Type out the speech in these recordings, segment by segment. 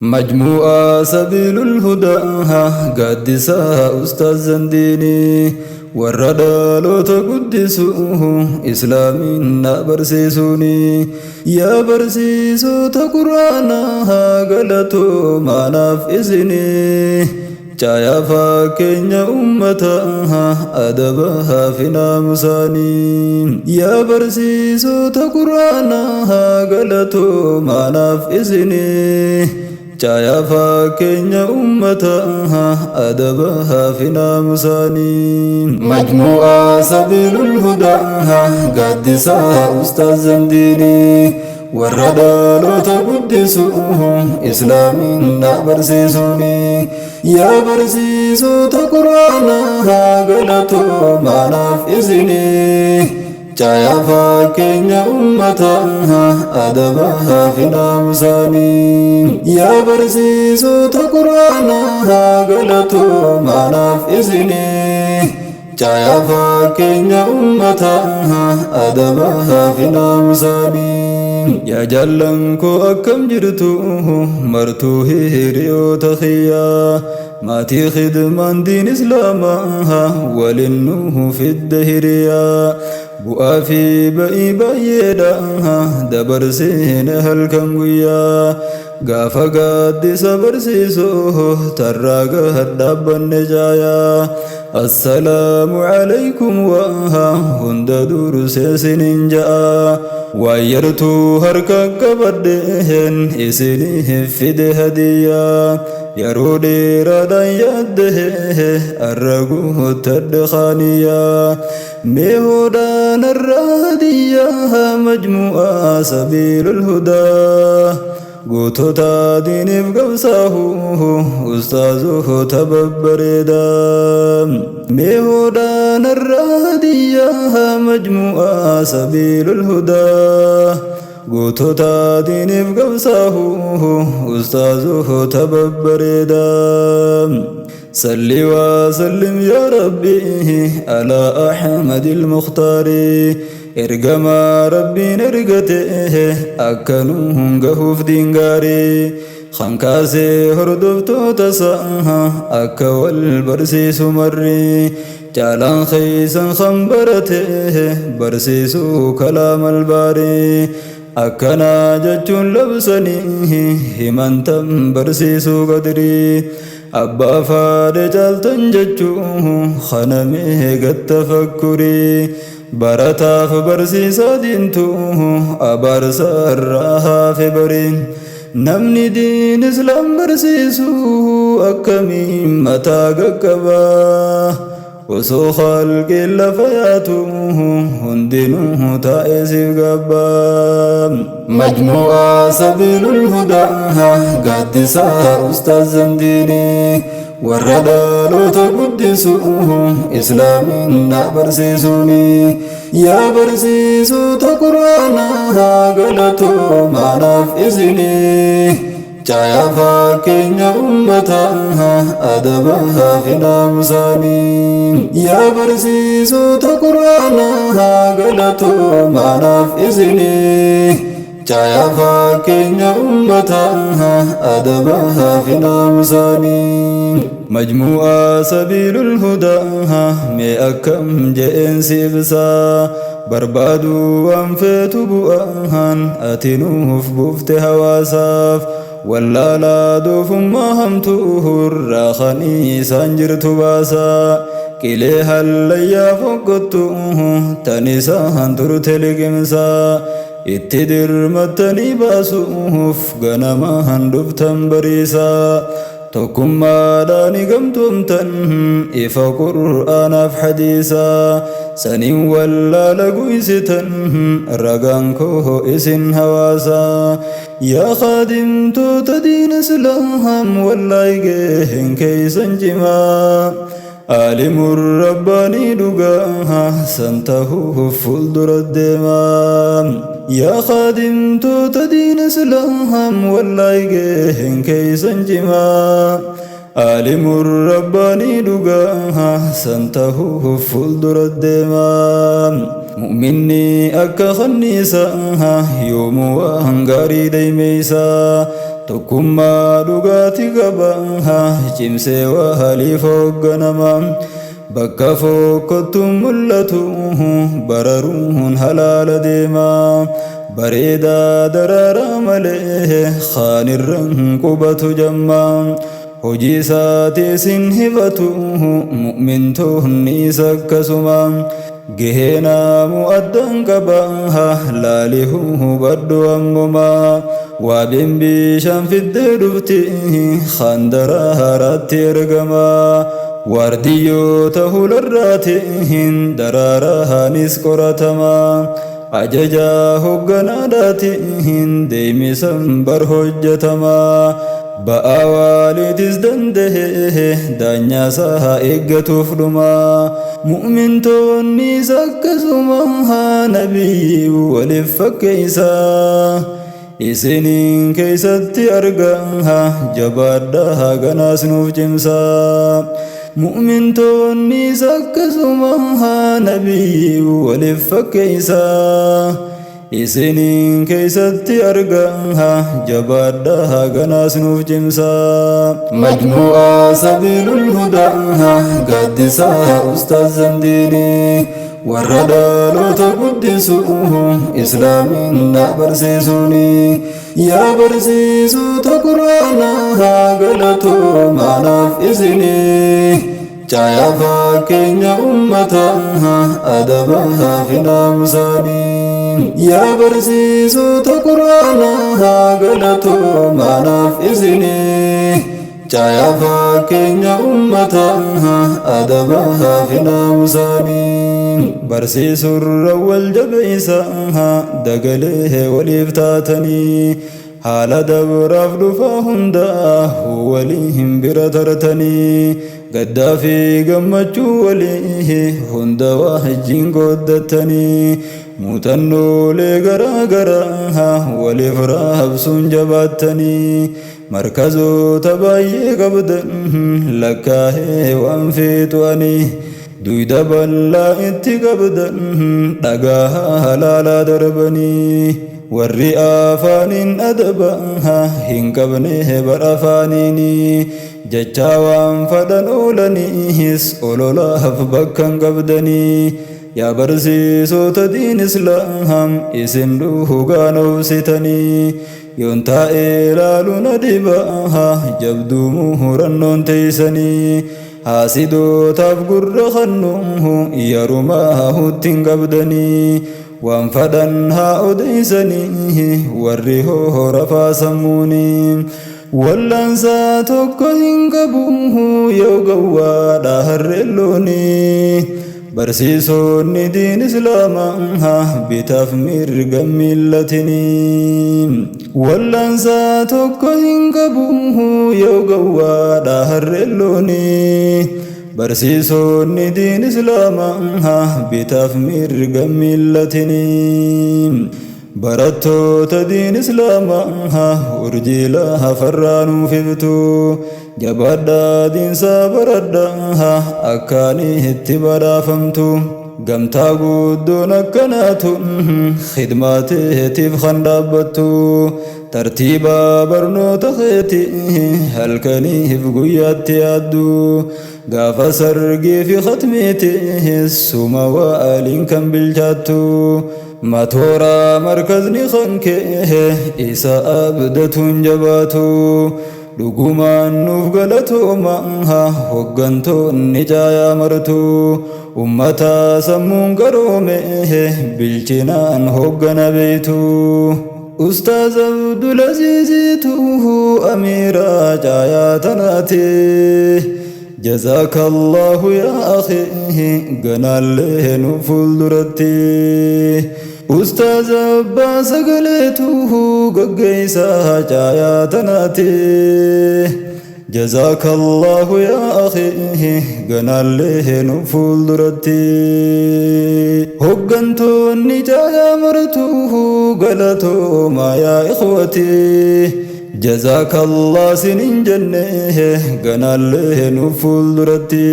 Majmuu'aa Sabiilul Hudaa gaaddisaa Ustaaz Zandiinii warra dhaloota guddisu Islaamiin na barsiisuuni yaa barsiisota Qur'aanaa galatoomaa naaf isinii caayaa fakkeenya ummataa adabaa fi naamusaanii yaa barsiisota Qur'aanaa galatoomaa naaf isinii caayaa fakkeenya ummataa adabaa fi naamusaanii. Majmuu'aa Sabiilul Hudaa gaaddisaa Ustaaz Zandiinii warra dhaloota guddisu Islaamiin na barsiisuuni yaa barsiisota Qur'aanaa galatoomaa naaf isinii caayaa fakkeenya ummataa adabaa fi naamusaanii yaa barsiisota Qur'aanaa galatoomaa naaf isinii caayaa fakkeenya ummataa adabaa fi naamusaanii. Yaa jaallan koo akkam jirtu martuu hiriyoota kiyyaa maatii khidmaan diin islaamaa waliin nuhu fidde hiriyaa bu'aa fi ba'ii baay'eedha dabarsiine halkan guyyaa gaafa gaaddisa barsiisoo tarraa gad dhaabbanne caayaa assalaamu alaykum waa hunda dursee isiniin ja'a waan harka qabadheen isiniif fide hadiyyaa yeroo dheeraadhaan yaadde arra guuttadhe kaaniyyaa mee hodhaan arra hadiyyaa majmuu'aa Sabiilul Hudaa gootota diiniif qabsaahu ustaazota babbareedaa mee hodhaan arra hadiyyaa majmuu'aa Sabiilul Hudaa gootota diiniif qabsaahu ustaazota babbareedaa. صل وسلم يا ربي على أحمد المختار ergamaa Rabbiin ergate akka nuun gahuuf diingaarii hankaasee hordoftoota isaa akka wal barsiisu marri caalaan keeysan kan barate barsiisuu kalaam albaarii akkanaa jechuun labsanii himantan barsiisuu qadrii abbaa faadhe caaltan jechuu kanamee gattafakkurii barataaf barsiisaa diintu abaarsa irraa hafe bariin namni diin islaam barsiisu akkamiin mataa qaqqabaa osoo khalqiin lafa yaatu hundinuu taa'ee siif gabbaa. Majmuu'aa Sabiilul Hudaa gaaddisaa Ustaaz Zandiinii warra dhaloota guddisu Islaamiin na barsiisuuni yaa barsiisota Qur'aanaa galatoomaa naaf isinii caayaa fakkeenya ummataa adabaa fi naamusaanii yaa barsiisota Qur'aanaa galatoomaa naaf isinii caayaa fakkeenya ummataa adabaa fi naamusaanii. Majmuu'aa Sabiilul Hudaa mee akkam je'een si ibsaa barbaaduu waan feetu bu'aan ati nuuf buufte hawaasaaf wallaalaa doofummaa hamtuu irraa kan isaan jirtu baasaa qilee hallayyaa fokkottu tan isaan turte liqimsaa itti dirmattanii baasuuf ganamaan dhuftan bariisaa tokkummaadhaan gamtoomtan ifa Qur'aanaaf hadiisaa saniin wallaala guysitan ragaan koo isin hawaasaa yaa kaadimtoota diin islaam wallaay gaheen keeysan cimaa aalimur rabbaanii dhugaa san tahuuf fuuldura deemaa yaa kaadimtoota diin islaam wallaay gaheen keeysan cimaa aalimur rabbaanii dhugaa san tahuuf fuuldura deemaa mu'minni akka kanniisaa yoomuu waan gaarii deemeysaa. Tokkummaa dhugaati qaba cimsee waliif hoogganama. Bakka fokkottuun mul'atu bararuun halaala deema. Bareedaa daraaraa malee kaanirran qubatu jamma. Hojii isaatiis hin hifatu mu'mintoonnis akkasuma. Gahee naamu addan qaba laali hubadhu ammuma. Waabiin bishaan fiddee dhufti kaan daraaraatti ergama. Waardiyyoota hularraatiin daraaraanis qoratama. Ajaja hogganaadhaatiin deemisan bar hojjetama. Ba'aa waaliitis danda'e daanyaasaa eeggatuuf dhuma. Mu'mintoonnis akkasuma nabiyyi waliif fakkeessaa. Isiniin keessatti argaa jabaadhaa ganaas nuuf cimsaa. Mu'mintoonnis akkasuma nabiyyi waliif fakkeessaa. Isiniin keessatti argaa jabaadhaa ganaas nuuf cimsaa. Majmu'aa Sabiilul Hudaa gaaddisaa Ustaaz Zandiinii warra dhaloota guddisu Islaamin na barsiisuuni. Yaa barsiisota Qur'aanaa galatoomaanaaf isinii. Caayaa fakkeenya ummata adabaa fi naamusaanii. Yaa barsiisota Qur'aanaa galatoomaanaaf isinii. Caayaa fakkeenya ummata adabaa fi naamusaanii. Barsiisurra wal jabeessa dagalee waliif taatanii. Haala dabraaf dhufaa hundaa waliin bira tartanii. Gaddaa fi gammachuu walii hunda wajjin qooddattanii. Muuxannoolee garaa garaa waliif raabsuun jabaattanii. Markazoota baay'ee qabdan lakkaa'ee waan feetu'anii. Duyda bal'aa itti qabdan dhagaa halaalaa darbanii. Warri afaaniin adaba hin qabne bara afaaniini. Jecha waan fadhan oolaniis ololaaf bakka hin qabdanii. Yaa barsiisota diin Islaam isin dhugaan obsitanii. Yoon taa'ee ilaalu na dhiba jabduu murannoon teessanii. Haasidootaaf gurra kannu yarumaa hutti hin qabdanii. Waan fadhan haa odeessanii warri horafaa sammuuni. Wallaansaa tokko hin qabu yoo gowwaadha harreen loonii. Barsiisonni diin Islaamaa bitaaf mirga miillatinii. Wallaansaa tokko hin qabu yoo gowwaadha harreen loonii. Barsiisonni diin Islaamaa bitaaf mirga miillatinii. Barattoota diin Islaamaa urjii lafarraa nuuf iftu. Jabaadhaa diinsaa baradhaa akkaanii itti badhaafamtu. Gamtaa guddoon akkanaatu khidmaateetiif kan dhaabbattu. Tartiiba barnoota keetii halkaniif guyyaatti yaaddu. Gaafa sargii fi khatmiiti suma waaliin kan bilchaattu. Matoora markazni kan kee isa abdatuun jabaatu. Dhugumaan nuuf galatooma hoggantoonni caayaa martu. Ummata sammuun qaroome bilchinaan hoggana beeytu. Ustaaz Abdulazizitu amiira caayaa tanaati. Jazakallahu yaa akhi ganaallee nu fuulduratti. Ustaaz Abbaa Sagaleetu gaggeessaa caayaa tanaati. Jazakallahu yaa akhi ganaallee nu fuulduratti. Hoggantoonni caayaa martu galatooma yaa ikhwati. Jazakallah sinin jenne ganaallee nu fuulduratti.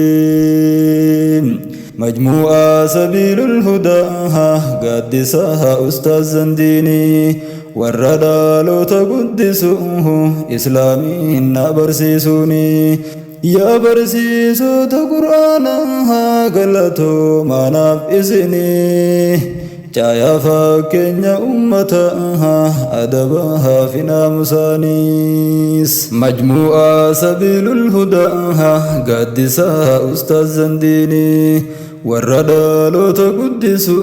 Majmu'aa Sabiilul Hudaa gaaddisaa Ustaaz Zandiinii. Warra dhaloota guddisu islaamiin na barsiisuuni. Yaa barsiisota qur'aanaa, galatoomaa isinii. Caayaa fakkeenya ummata, adabaa fi naamusaanis. Majmu'aa Sabiilul Hudaa, gaaddisaa Ustaaz Zandiinii. Warra dhaloota guddisu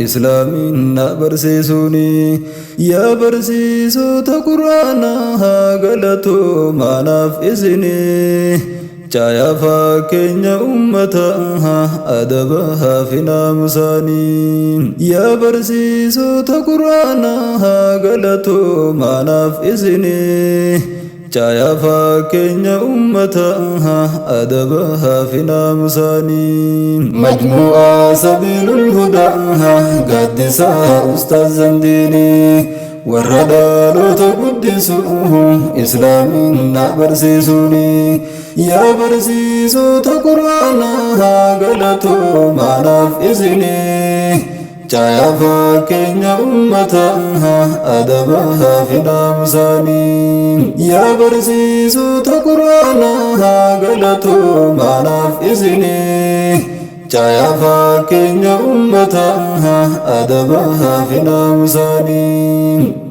islaamiin na barsiisuuni. Yaa barsiisota qur'aanaa, galatoomaa isinii. Caayaa fakkeenya ummata, adabaa fi naamusaanii. Yaa barsiisota qur'aanaa, galatoomaa isinii. Caayaa fakkeenya ummata, adabaa fi naamusaanii. Majmu'aa Sabiilul Hudaa, gaaddisaa Ustaaz Zandiinii. Warra dhaloota guddisu islaamiin na barsiisuuni. Yaa barsiisota qur'aanaa, galatoomaa isinii. Caayaa fakkeenya ummata, adabaa fi naamusaanii. Yaa barsiisota qur'aanaa, galatoomaa isinii. Caayaa fakkeenya ummata, adabaa fi naamusaanii.